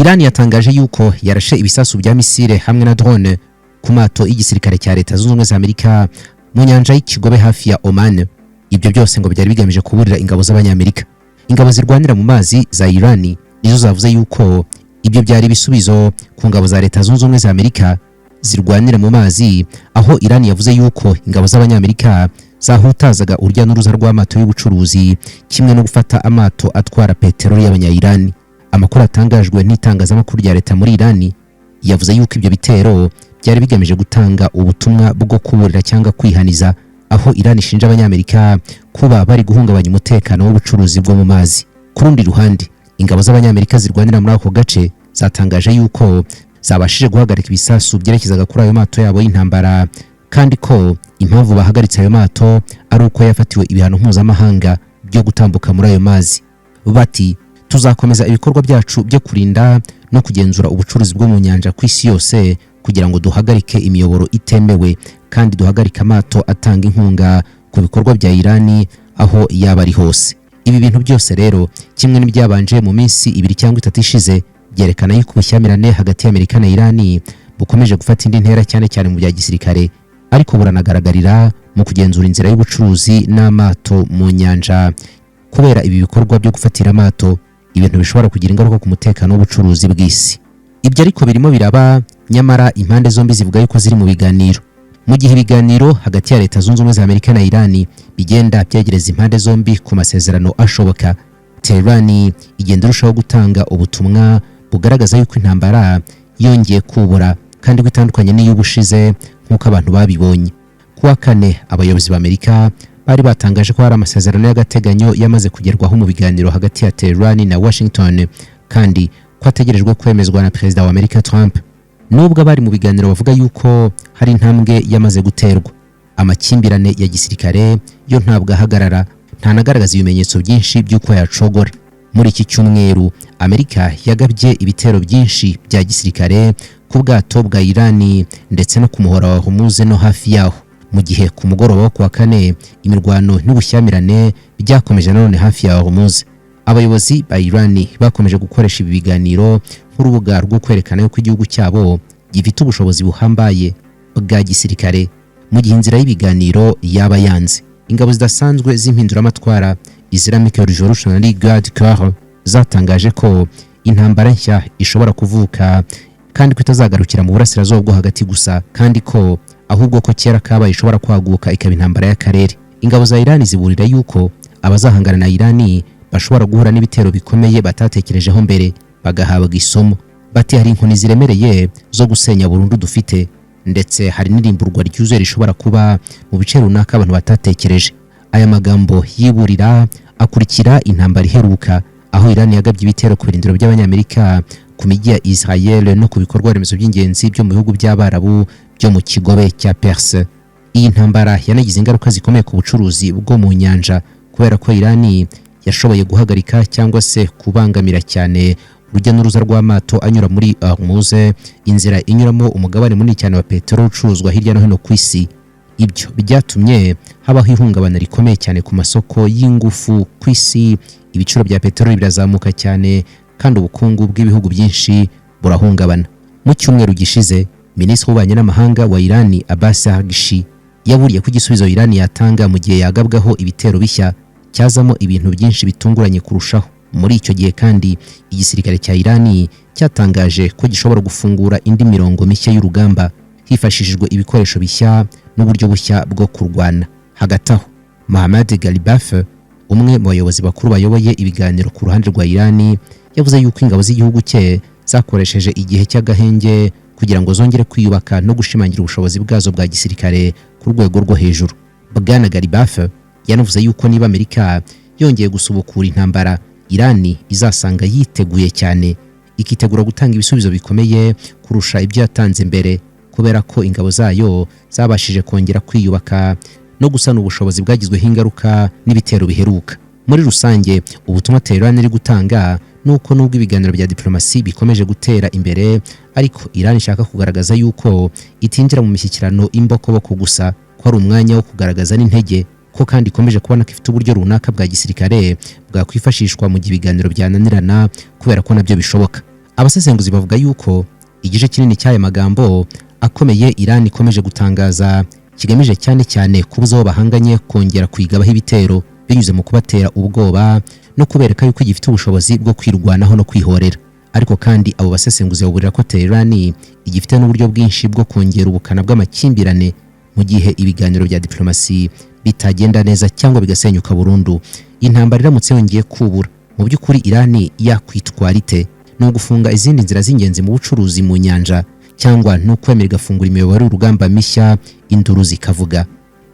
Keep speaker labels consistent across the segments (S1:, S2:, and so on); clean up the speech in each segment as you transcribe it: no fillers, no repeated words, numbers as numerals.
S1: Iran yatangaje yuko yarashe ibisasu bya misile hamwe na drone ku mato y'igisirikare cya Leta Zunze Ubumwe za Amerika mu nyanja y'Ikigobe hafi ya Oman. Ibyo byose ngo byari bigamije kuburira ingabo z'Abanyamerika. Ingabo zirwanira mu mazi za Iran nizo zavuze yuko ibyo byari ibisubizo ku ngabo za Leta Zunze Ubumwe za Amerika zirwanira mu mazi, aho Iran yavuze yuko ingabo z'Abanyamerika zahutazaga urujya n'uruza rw'amato y'ubucuruzi, kimwe no gufata amato atwara peteroli y'Abanya-Iran. Amakuru atangajwe n'itangazamakuru rya leta muri Iran yavuze yuko ibyo bitero byari bigamije gutanga ubutumwa bwo kuburira cyangwa kwihaniza, aho Iran ishinja Abanyamerika kuba bari guhungabanya umutekano w'ubucuruzi bwo mu mazi. Ku rundi ruhande, ingabo z'Abanyamerika zirwanira muri ako gace zatangaje yuko zabashije guhagarika ibisasu byerekezaga kuri ayo mato yabo y'intambara, kandi ko impamvu bahagaritse ayo mato ari uko yafatiwe ibihano mpuzamahanga byo gutambuka muri ayo mazi. Bati: "Tuzakomeza ibikorwa byacu byo kurinda no kugenzura ubucuruzi bwo mu nyanja ku isi yose kugira ngo duhagarike imiyoboro itemewe kandi duhagarike amato atanga inkunga ku bikorwa bya Irani aho yaba ari hose." Ibi bintu byose rero, kimwe n'ibyabanje mu minsi 2 cyangwa 3 ishize, byerekana yuko ubushyamirane hagati y'Amerika na Irani bukomeje gufata indi ntera, cyane cyane mu bya gisirikare, ariko buranagaragarira mu kugenzura inzira y'ubucuruzi n'amato mu nyanja, kubera ibi bikorwa byo gufatira amato, ibintu bishobora kugira ingaruka ku mutekano w'ubucuruzi bw'isi. Ibyo ariko birimo biraba nyamara impande zombi zivuga yuko ziri mu biganiro. Mu gihe ibiganiro hagati ya Leta Zunze Ubumwe za Amerika na Irani bigenda byegereza impande zombi ku masezerano ashoboka, Tehran igenda irushaho gutanga ubutumwa bugaragaza yuko intambara yongeye kubura kandi ko itandukanye n'iy'ubushize nk'uko abantu babibonye. Kuwa kane, abayobozi ba Amerika bari batangaje ko hari amasezerano y'agateganyo yamaze kugerwaho mu biganiro hagati ya Tehran na Washington, kandi ko ategerejwe kwemezwa na Perezida wa Amerika Trump. Nubwo abari mu biganiro bavuga yuko hari intambwe yamaze guterwa, amakimbirane ya gisirikare yo ntabwo ahagarara, ntanagaragaza ibimenyetso byinshi by'uko yacogora. Muri iki cyumweru, Amerika yagabye ibitero byinshi bya gisirikare ku bwato bwa Irani ndetse no ku muhora wa Hormuz no hafi yaho, mu gihe ku mugoroba wo kuwa kane imirwano n'ubushyamirane byakomeje nanone hafi ya Hormuz. Abayobozi ba Irani bakomeje gukoresha ibi biganiro nk'urubuga rwo kwerekana yuko igihugu cyabo gifite ubushobozi buhambaye bwa gisirikare mu gihe inzira y'ibiganiro yaba yanze. Ingabo zidasanzwe z'impinduramatwara, Islamic Revolutionary Guard Corps, zatangaje ko intambara nshya ishobora kuvuka kandi ko itazagarukira mu Burasirazuba bwo Hagati gusa, kandi ko ahubwo ko kera kabaye ishobora kwaguka ikaba intambara y'akarere. Ingabo za Irani ziburira yuko abazahangana na Irani bashobora guhura n'ibitero bikomeye batatekerejeho mbere, bagahabwa isomo. Bati: "Hari inkoni ziremereye zo gusenya burundu dufite, ndetse hari n'irimburwa ryuzuye rishobora kuba mu bice runaka abantu batatekereje." Aya magambo yiburira akurikira intambara iheruka, aho Iran yagabye ibitero ku birindiro by'Abanyamerika, ku mijyi ya Israel no ku bikorwa remezo by'ingenzi byo mu bihugu by'Abarabu byo mu Kigobe cya Perse. Iyi ntambara yanagize ingaruka zikomeye ku bucuruzi bwo mu nyanja, kubera ko Iran yashoboye guhagarika cyangwa se kubangamira cyane urujya n'uruza rw'amato anyura muri Hormuz, inzira inyuramo umugabane munini cyane wa peteroli ucuruzwa hirya no hino ku isi. Ibyo byatumye habaho ihungabana rikomeye cyane ku masoko y'ingufu ku isi, ibiciro bya peteroli birazamuka cyane kandi ubukungu bw'ibihugu byinshi burahungabana. Mu cyumweru gishize, Minisitiri w'Ububanyi n'Amahanga wa Irani, Abbas Araghchi, yaburiye ko igisubizo Irani yatanga mu gihe yagabwaho ibitero bishya cyazamo ibintu byinshi bitunguranye kurushaho. Muri icyo gihe kandi, igisirikare cya Irani cyatangaje ko gishobora gufungura indi mirongo mishya y'urugamba hifashishijwe ibikoresho bishya n'uburyo bushya bwo kurwana. Hagati aho, Mohammad Ghalibaf, umwe mu bayobozi bakuru bayoboye ibiganiro ku ruhande rwa Irani, yavuze yuko ingabo z'igihugu cye zakoresheje igihe cy'agahenge kugira ngo zongere kwiyubaka no gushimangira ubushobozi bwazo bwa gisirikare ku rwego rwo hejuru. Bwana Ghalibaf yanavuze yuko niba Amerika yongeye gusubukura intambara, Irani izasanga yiteguye cyane, ikitegura gutanga ibisubizo bikomeye kurusha ibyo yatanze mbere, kubera ko ingabo zayo zabashije kongera kwiyubaka no gusana ubushobozi bwagizweho ingaruka n'ibitero biheruka. Muri rusange, ubutumwa Tehran iri gutanga nuko nubwo ibiganiro bya diplomasi bikomeje gutera imbere, ariko Iran ishaka kugaragaza yuko itinjira mu mishyikirano imbokoboko gusa, ko ari umwanya wo kugaragaza n'intege, ko kandi ikomeje kubona ko ifite uburyo runaka bwa gisirikare bwakwifashishwa mu gihe ibiganiro byananirana, kubera ko nabyo bishoboka. Abasesenguzi bavuga yuko igice kinini cy'aya magambo akomeye Iran ikomeje gutangaza kigamije cyane cyane kubuza abo bahanganye kongera kuyigabaho ibitero, binyuze mu kubatera ubwoba no kubereka yuko gifite ubushobozi bwo kwirwanaho no kwihorera. Ariko kandi abo basesenguzi baburira ko Tehran igifite n'uburyo bwinshi bwo kongera ubukana bw'amakimbirane mu gihe ibiganiro bya diplomasi bitagenda neza cyangwa bigasenyuka burundu. Intambara iramutse yongeye kubura, mu by'ukuri Iran yakwitwara ite? Ni ugufunga izindi nzira z'ingenzi mu bucuruzi mu nyanja, cyangwa ni ukwemera igafungura imiyoboro y'urugamba mishya, induru zikavuga?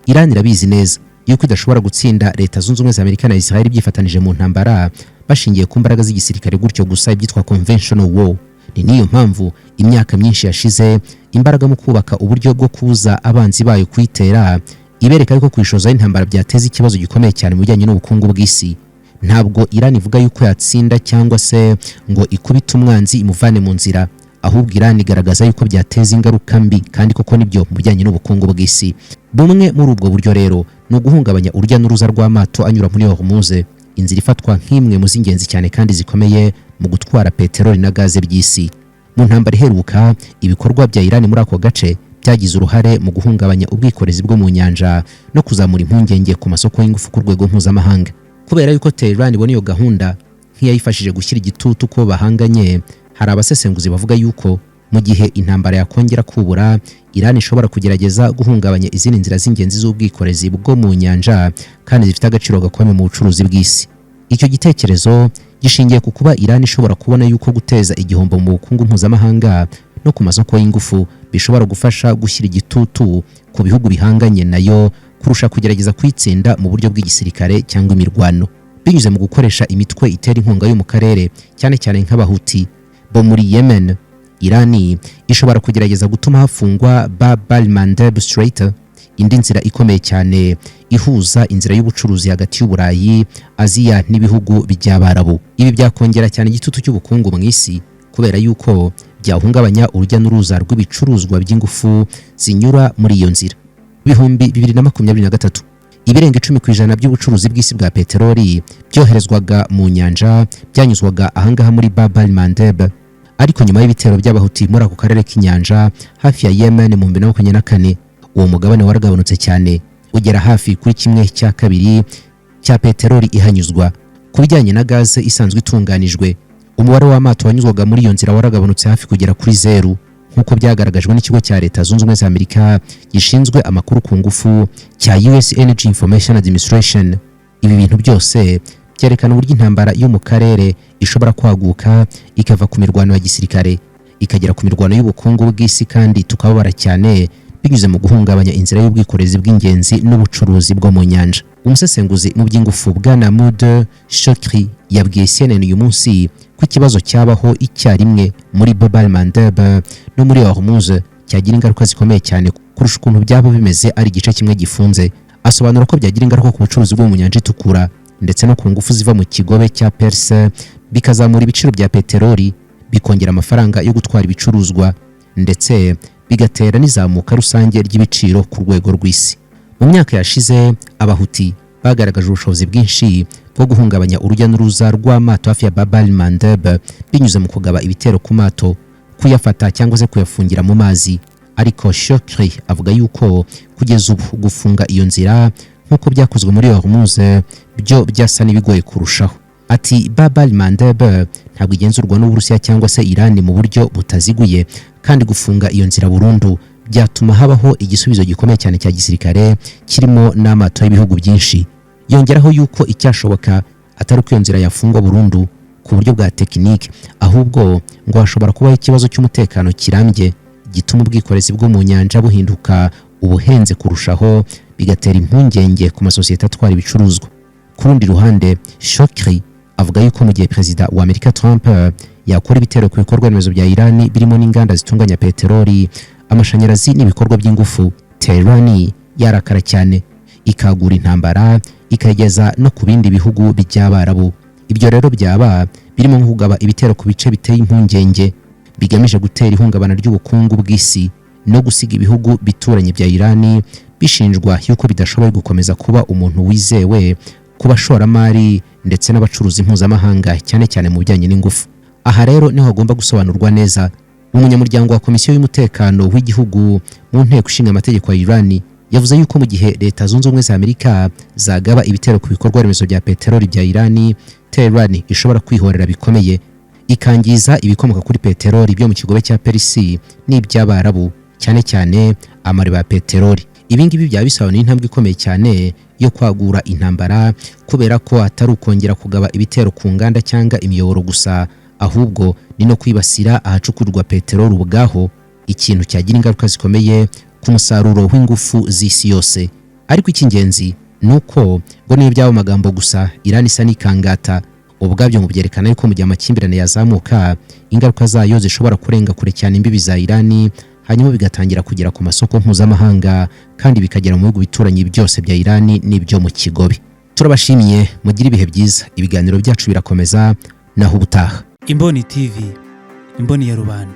S1: Iran irabizi neza yuko idashobora gutsinda Leta Zunze Ubumwe za Amerika na Israel byifatanije mu ntambara bashingiye ku mbaraga z'igisirikare gutyo gusa, ibyitwa conventional war. Ni niyo mpamvu imyaka myinshi yashize imbaraga mu kubaka uburyo bwo kubuza abanzi bayo kuyitera, ibereka yuko kwishoza intambara byateza ikibazo gikomeye cyane mu bijyanye n'ubukungu bw'isi. Ntabwo Iran ivuga yuko yatsinda cyangwa se ngo ikubite umwanzi imuvane mu nzira, ahubwo Iran igaragaza yuko byateza ingaruka mbi, kandi koko nibyo, mu bijyanye n'ubukungu bw'isi. Bumwe muri ubwo buryo rero ni uguhungabanya urujya n'uruza rw'amato anyura muri Hormuz, inzira ifatwa nk'imwe mu z'ingenzi cyane kandi zikomeye mu gutwara peteroli na gaze by'isi. Mu ntambara iheruka, ibikorwa bya Iran muri ako gace byagize uruhare mu guhungabanya ubwikorezi bwo mu nyanja no kuzamura impungenge ku masoko y'ingufu ku rwego mpuzamahanga. Kubera yuko Tehran ibona iyo gahunda nk'iyayifashije gushyira igitutu ko bahanganye, hari abasesenguzi bavuga yuko mu gihe intambara yakongera kubura, Iran ishobora kugerageza guhungabanya izindi nzira z'ingenzi z'ubwikorezi bwo mu nyanja kandi zifite agaciro gakomeye mu bucuruzi bw'isi. Icyo gitekerezo gishingiye ku kuba Iran ishobora kubona yuko guteza igihombo mu bukungu mpuzamahanga no ku masoko y'ingufu bishobora gufasha gushyira igitutu ku bihugu bihanganye nayo kurusha kugerageza kuyitsinda mu buryo bw'igisirikare cyangwa imirwano. Binyuze mu gukoresha imitwe itera inkunga yo mu karere, cyane cyane nk'Abahuti bo muri Yemen, Irani ishobora kugerageza gutuma hafungwa Bab el-Mandeb Strait, indi nzira ikomeye cyane ihuza inzira y'ubucuruzi hagati y'Uburayi, Aziya n'ibihugu by'Abarabu. Ibi byakongera cyane igitutu cy'ubukungu mu isi, kubera yuko byahungabanya urujya n'uruza rw'ibicuruzwa by'ingufu zinyura muri iyo nzira. 2023, ibirenga 10% by'ubucuruzi bw'isi bwa peteroli byoherezwaga mu nyanja byanyuzwaga ahangaha muri Bab el-Mandeb. Ariko nyuma y'ibitero by'Abahuti muri ako karere k'inyanja hafi ya Yemen mu 2024, uwo mugabane waragabanutse cyane, ugera hafi kuri 1/2 cya peteroli ihanyuzwa. Ku bijyanye na gaze isanzwe itunganijwe, umubare w'amato wanyuzwaga muri iyo nzira waragabanutse hafi kugera kuri zeru, nk'uko byagaragajwe n'ikigo cya Leta Zunze Ubumwe za Amerika gishinzwe amakuru ku ngufu cya US Energy Information Administration. Ibi bintu byose byerekana uburyo intambara yo mu karere ishobora kwaguka, ikava ku mirwano ya gisirikare ikagera ku mirwano y'ubukungu bw'isi, kandi tukababara cyane, binyuze mu guhungabanya inzira y'ubwikorezi bw'ingenzi n'ubucuruzi bwo mu nyanja. Umusesenguzi mu by'ingufu bwana Mahmoud Shokri yabwiye CNN uyu munsi ko ikibazo cyabaho icyarimwe muri Bab el-Mandeb no muri Hormuz cyagira ingaruka zikomeye cyane kurusha ukuntu byaba bimeze ari igice kimwe gifunze. Asobanura ko byagira ingaruka ku bucuruzi bwo mu Nyanja Itukura ndetse no ku ngufu ziva mu Kigobe cya Perse, bikazamura ibiciro bya peteroli, bikongera amafaranga yo gutwara ibicuruzwa, ndetse bigatera n'izamuka rusange ry'ibiciro ku rwego rw'isi. Mu myaka yashize, Abahuti bagaragaje ubushobozi bwinshi bwo guhungabanya urujya n'uruza rw'amato hafi ya Bab el-Mandeb, binyuze mu kugaba ibitero ku mato, kuyafata cyangwa se kuyafungira mu mazi. Ariko Shokri avuga yuko kugeza ubu gufunga iyo nzira nk'uko byakozwe muri Hormuz byo byasa n'ibigoye kurushaho. Ati: "Bab el-Mandeb ntabwo igenzurwa n'Uburusiya cyangwa se Iran mu buryo butaziguye, kandi gufunga iyo nzira burundu byatuma habaho igisubizo gikomeye cyane cya gisirikare kirimo n'amato y'ibihugu byinshi." Yongeraho yuko icyashoboka atari uko iyo nzira yafungwa burundu ku buryo bwa tekinike, ahubwo ngo hashobora kubaho ikibazo cy'umutekano kirambye gituma ubwikorezi bwo mu nyanja buhinduka ubuhenze kurushaho, bigatera impungenge ku masosiyete atwara ibicuruzwa. Ku rundi ruhande, Shokri avuga yuko mu gihe Perezida wa Amerika Trump yakora ibitero ku bikorwa remezo bya Iran, birimo n'inganda zitunganya peteroli, amashanyarazi n'ibikorwa by'ingufu, Tehran yarakara cyane, ikagura intambara, ikayigeza no ku bindi bihugu by'Abarabu. Ibyo rero byaba birimo nko kugaba ibitero ku bice biteye impungenge bigamije gutera ihungabana ry'ubukungu bw'isi no gusiga ibihugu bituranye bya Iran bishinjwa yuko bidashoboye gukomeza kuba umuntu wizewe ku bashoramari ndetse n'abacuruzi mpuzamahanga, cyane cyane mu bijyanye n'ingufu. Aha rero niho hagomba gusobanurwa neza. Umunyamuryango wa Komisiyo y'Umutekano w'Igihugu mu Nteko Ishinga Amategeko ya Iran yavuze yuko mu gihe Leta Zunze Ubumwe za Amerika zagaba ibitero ku bikorwa remezo bya peteroli bya Iran, Tehran ishobora kwihorera bikomeye, ikangiza ibikomoka kuri peteroli byo mu Kigobe cya Perisi n'iby'Abarabu, cyane cyane amariba ya peteroli. Ibi ngibi byaba bisobanuye intambwe ikomeye cyane yo kwagura intambara, kubera ko atari ukongera kugaba ibitero ku nganda cyangwa imiyoboro gusa, ahubwo ni no kwibasira ahacukurwa peteroli ubwaho, ikintu cyagira ingaruka zikomeye ku musaruro w'ingufu z'isi yose. Ariko icy'ingenzi ni uko ngo niyo byaba amagambo gusa, Iran isa n'ikangata ubwabyo ngo byerekana yuko mu gihe amakimbirane yazamuka, ingaruka zayo zishobora kurenga kure cyane imbibi za Iran, hanyuma bigatangira kugera ku masoko mpuzamahanga kandi bikagera mu bihugu bituranyi byose bya Iran n'ibyo mu Kigobe. Turabashimiye, mugire ibihe byiza. Ibiganiro byacu birakomeza, naho ubutaha.
S2: Imboni TV, imboni ya rubanda.